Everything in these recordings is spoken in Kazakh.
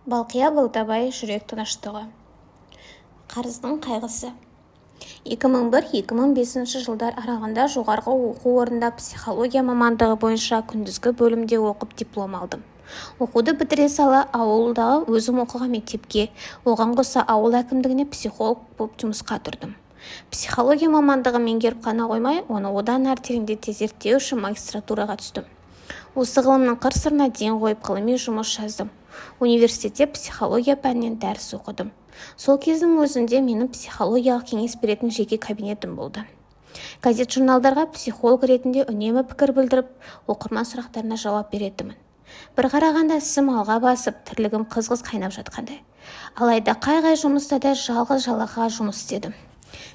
Балқия Балтабай. Жүрек тыныштығы. Қарыздың қайғысы. 2001-2005 жылдар аралығында жоғарғы оқу орнында психология мамандығы бойынша күндізгі бөлімде оқып, диплом алдым. Оқуды бітіре сала ауылдағы өзім оқыған мектепке, оған қоса ауыл әкімдігіне психолог болып жұмысқа тұрдым. Психология мамандығын меңгеріп қана қоймай, оны одан әрі тереңдете зерттеу үшін магистратураға түстім. Осы ғылымның қыр-сырына ден қойып, ғылыми жұмыс жаздым. Университетте психология пәнінен дәріс оқыдым. Сол кездің өзінде менің психологиялық кеңес беретін жеке кабинетім болды. Газет-журналдарға психолог ретінде үнемі пікір білдіріп, оқырман сұрақтарына жауап беретінмін. Бір қарағанда, ісім алға басып, тірлігім қыз-қыз қайнап жатқандай. Алайда қай-қай жұмыста да жалғыз жалақыға жұмыс істедім.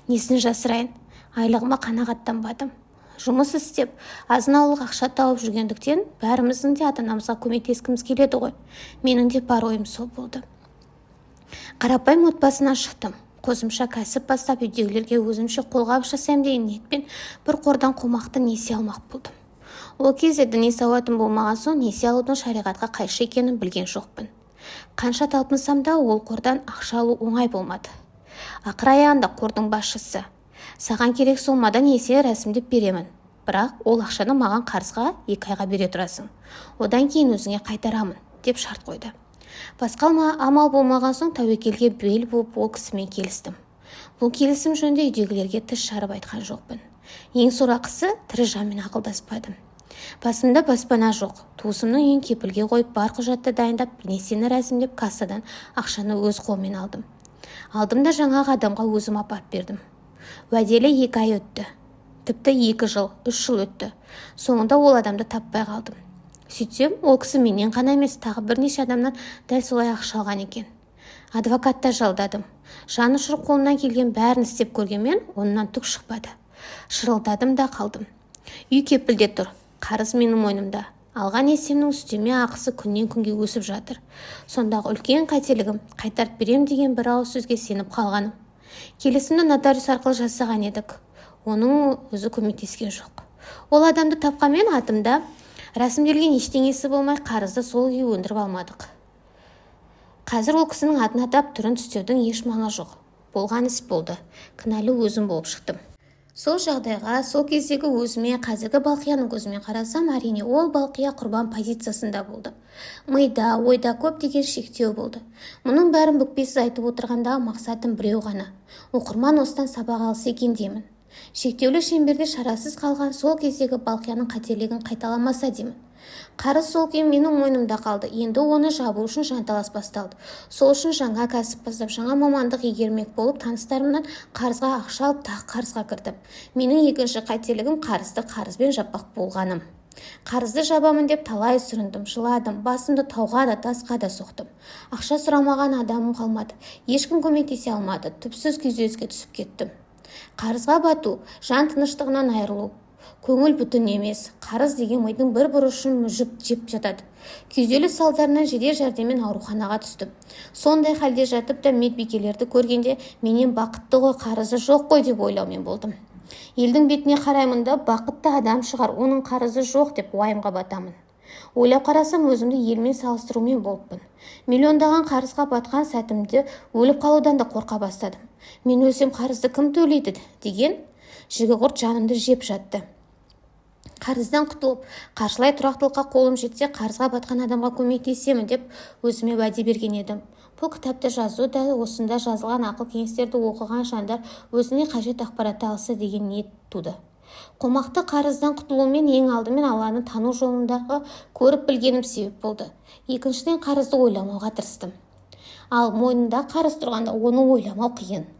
Несін жасырайын, айлығыма қанағаттанбадым. Жұмыс істеп, азын-аулақ ақша тауып жүргендіктен, бәріміздің де ата-анамызға көмектескіміз келеді ғой. Менің де бар ойым сол болды. Қарапайым отбасынан шықтым. Қосымша кәсіп бастап, үйдегілерге өзімше қолғабыс жасаймын деген ниетпен бір қордан қомақты несие алмақ болдым. Ол кезде діни сауатым болмаған соң, несие алудың шариғатқа қайшы екенін білген жоқпын. Қанша талпынсам да, ол қордан ақша алу оңай болмады. Ақыр аяғында қордың басшысы: «Саған керек сомада несие рәсімдеп беремін, бірақ ол ақшаны маған қарызға 2 айға бере тұрасың, одан кейін өзіңе қайтарамын», – деп шарт қойды. Басқа амал болмаған соң, тәуекелге бел буып, ол кісімен келістім. Бұл келісім жөнінде үйдегілерге тіс жарып айтқан жоқпын. Ең сорақысы, тірі жанмен ақылдаспадым. Басымда баспана жоқ. Туысымның үйін кепілге қойып, бар құжатты дайындап, несиені рәсімдеп, кассадан ақшаны өз қолыммен алдым. Алдым да, жаңағы адамға өзім апарып бердім. Уәделі 2 ай өтті, тіпті 2 жыл, 3 жыл өтті. Соңында ол адамды таппай қалдым. Сөйтсем, ол кісі менен ғана емес, тағы бірнеше адамнан дәл солай ақша алған екен. Адвокат та жалдадым. Жан ұшырып, қолымнан келген бәрін істеп көргенмен, онан түк шықпады. Шырылдадым да қалдым. Үй кепілде тұр, қарыз менің мойнымда. Алған несиемнің үстеме ақысы күннен күнге өсіп жатыр. Сондағы үлкен қателігім – қайтарып берем деген бір ауыз сөзге сеніп қалғаным. Келісімді нотариус арқылы жасаған едік, оның өзі көмектескен жоқ. Ол адамды тапқанмен, атымда рәсімделген ештеңесі болмай, қарызды сол күйі өндіріп алмадық. Қазір ол кісінің атын атап, түрін түстеудің еш маңы жоқ. Болған іс болды, кінәлі өзім болып шықтым. Сол жағдайға сол кездегі өзіме, қазіргі Балқияның көзімен қарасам, әрине, ол Балқия құрбан позициясында болды. Мида, ойда көптеген шектеу болды. Мұның бәрін бүкпесіз айтып отырғандағы мақсатым біреу ғана: оқырман осыдан сабақ алса екен деймін. Шектеулі шеңберде шарасыз қалған сол кездегі Балқияның қателігін қайталамаса деймін. Қарыз сол күйі менің мойнымда қалды. Енді оны жабу үшін жанталас басталды. Сол үшін жаңа кәсіп бастап, жаңа мамандық игермек болып, таныстарымнан қарызға ақша алып, тағы қарызға кірдім. Менің екінші қателігім – қарызды қарызбен жаппақ болғаным. Қарызды жабамын деп талай сүріндім, жыладым, басымды тауға да, тасқа да соқтым. Ақша сұрамаған адамым қалмады, ешкім көмектесе алмады. Түпсіз күйзеліске түсіп кеттім. Қарызға бату – жан тыныштығынан айырылу. Көңіл бүтін емес, қарыз деген мидың бір бұрышын мүжіп жеп жатады. Күйзеліс салдарынан жедел жәрдеммен ауруханаға түстім. Сондай халде жатып та медбикелерді көргенде, менен бақытты ғой, қарызы жоқ қой деп ойлаумен болдым. Елдің бетіне қараймын да, бақытты адам шығар, оның қарызы жоқ деп уайымға батамын. Ойлап қарасам, өзімді елмен салыстырумен болыппын. Миллиондаған қарызға батқан сәтімде өліп қалудан да қорқа бастадым. Мен өлсем, қарызды кім төлейді деген жігі құрт жанымды жеп жатты. Қарыздан құтылып, қаржылай тұрақтылыққа қолым жетсе, қарызға батқан адамға көмектесемін деп өзіме уәде берген едім. Бұл кітапты жазу да осында жазылған ақыл кеңестерді оқыған жандар өзіне қажет ақпаратты алса деген ниет туды. Қомақты қарыздан құтылумен ең алдымен Алланы тану жолындағы көріп білгенім себеп болды. Екіншіден, қарызды ойламауға тырыстым. Ал мойнында қарыз тұрғанда оны ойламау қиын.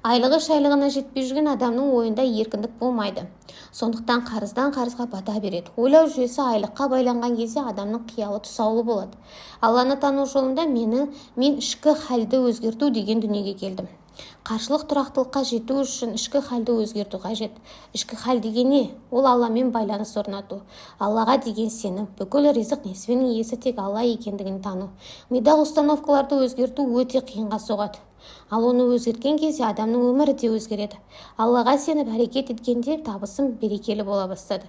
Айлығы шайлығына жетпей жүрген адамның ойында еркіндік болмайды. Сондықтан қарыздан қарызға бата береді. Ойлау жүйесі айлыққа байланған кезде адамның қиялы тұсаулы болады. Алланы тану жолында мен ішкі халді өзгерту деген дүниеге келдім. Қаржылық тұрақтылыққа жету үшін ішкі халді өзгерту қажет. Ішкі хал деген не? Ол – Алламен байланыс орнату, Аллаға деген сенім, бүкіл ризық несібенің иесі тек Алла екендігін тану. Мидағы установкаларды өзгерту өте қиынға соғады. Ал оны өзгерткен кезде адамның өмірі де өзгереді. Аллаға сеніп әрекет еткенде, табысым берекелі бола бастады.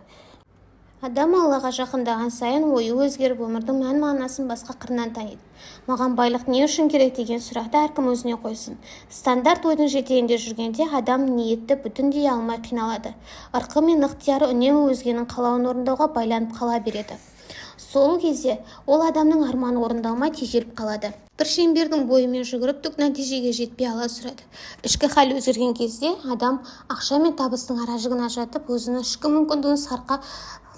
Адам Аллаға жақындаған сайын ойы өзгеріп, өмірдің мән-мағынасын басқа қырынан таниды. «Маған байлық не үшін керек?» деген сұрақты әркім өзіне қойсын. Стандарт ойдың жетегінде жүргенде адам ниетті бүтін дей алмай қиналады. Ырқы мен ықтияры үнемі өзгенің қалауын орындауға байланып қала береді. Сол кезде ол адамның арманы орындалмай, тежеліп қалады. Бір шеңбердің бойымен жүгіріп, түк нәтижеге жетпей аласұрады. Ішкі хал өзгерген кезде адам ақша мен табыстың ара-жігін ажыратып, өзінің ішкі мүмкіндігін сарқа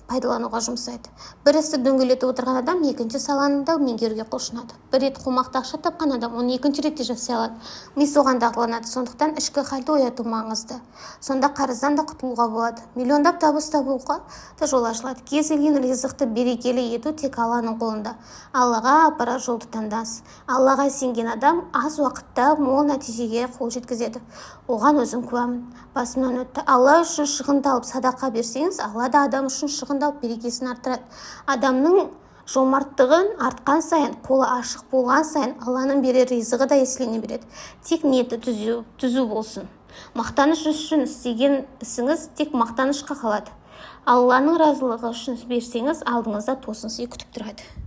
пайдалануға жұмсайды. Бір істі дөңгелетіп отырған адам екінші саланы да меңгеруге құлшынады. Бір рет қомақты ақша тапқан адам оны екінші рет те жасай алады. Ми соған дағдыланады. Сондықтан ішкі халді ояту маңызды. Сонда қарыздан да құтылуға болады, миллиондап табыс табуға да жол ашылады. Кез келген ризықты берекелі ету тек Алланың қолында. Аллаға апарар жолды таңдаңыз. Аллаға сенген адам аз уақытта мол нәтижеге қол жеткізеді. Оған өзім куәмін, басымнан өтті. Алла үшін шығындалып, садақа берсеңіз, Алла да адам үшін шығындалып, берекесін арттырады. Адамның жомарттығын артқан сайын, қолы ашық болған сайын, Алланың берер ризығы да еселене береді. Тек ниеті түзу болсын. Мақтаныш үшін істеген ісіңіз тек мақтанышқа қалады. Алланың разылығы үшін берсеңіз, алдыңызда тосын сый күтіп тұрады.